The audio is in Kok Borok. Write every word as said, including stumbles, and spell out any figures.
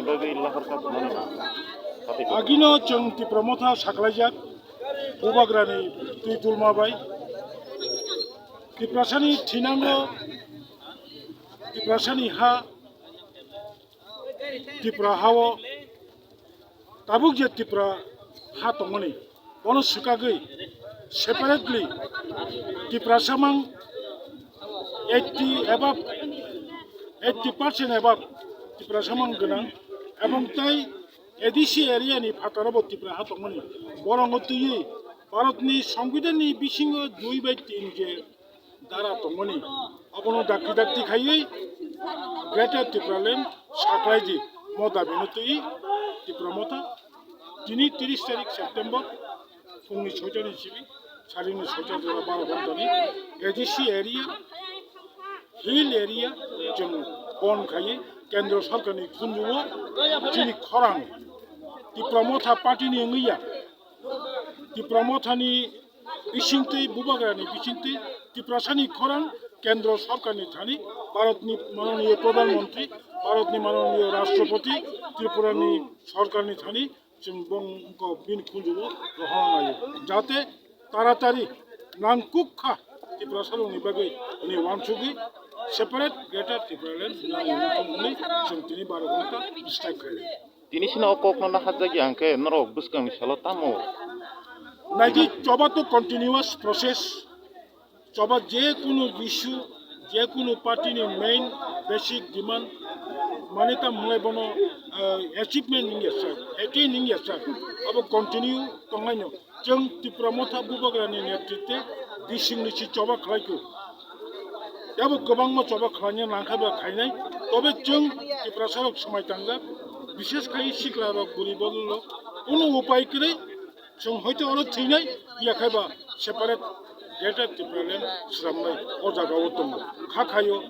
Bagwi lahar kha thumani na. Agino chwng Tipra Motha saklaijak, Bubagrani twi dulma bai. Tiprasani thinango, Tiprasani ha, Tipra hao, tabuk je Tipra ha tongmani, bono swkagwi separately Tiprasa mang eighty above, eighty percent above Tiprasa mang gwnang, ebong tei A D C area ni phataro bo Tipra ha tongmani, borok no twiwi Bharat ni Songbidan ni bisingo dui bai tin je dara tongmani, abono dakti dakti khaiwi Greater Tipraland saklaidi mo dabi no twi Tipra Motha tini tris tarik September phungni soita ni simi, salini soita jora baro ghontani A D C area, hill area chwng bon khaiwi Kendra Sarkarni khunjugo chini khorang Tipra Motha party ni wngwi ya. Tipra Mothani bisingtwi, Bubagrani bisingtwi Tiprasani khorang Kendra Sorkarni thani, Bharatni manoniyo Pradhan Mantri, Bharatni manoniyo Rashtrapati, Tripurani Sorkarni thani chwng bongkok bini khunjugo rohorna naio, jate taratari nangkuk kha Tiprasarokni bagwi hwnwi uansugwi separate Greater Tipraland nangwi wngthung hwnwi chwng tini baro ghonta strike khaio. Tini sino o kokno nahajak ya hwnkhe norok bwskangni salo tamo? Naidi, choba to continuous process. Choba je kunu issue, je kunu party ni main basic demand mane ta mwnai bono, eh, achievement wngya sir, attain wngya sir, abo continue tongnaino. Chwng Tipra Motha Bubagrani netritwe bisingni si choba khlaikhu. Tebo kwbangma choba khlaina nangkha ba khainai. Tobe chwng Tiprasarok swmai tangjak, bishes khai siklarok, buri bolorok, kunu upai kwrwi chwng hoito oro thwinai, yakhai ba separate Greater Tipraland swnamnai o jagao tongo. Kha khaio.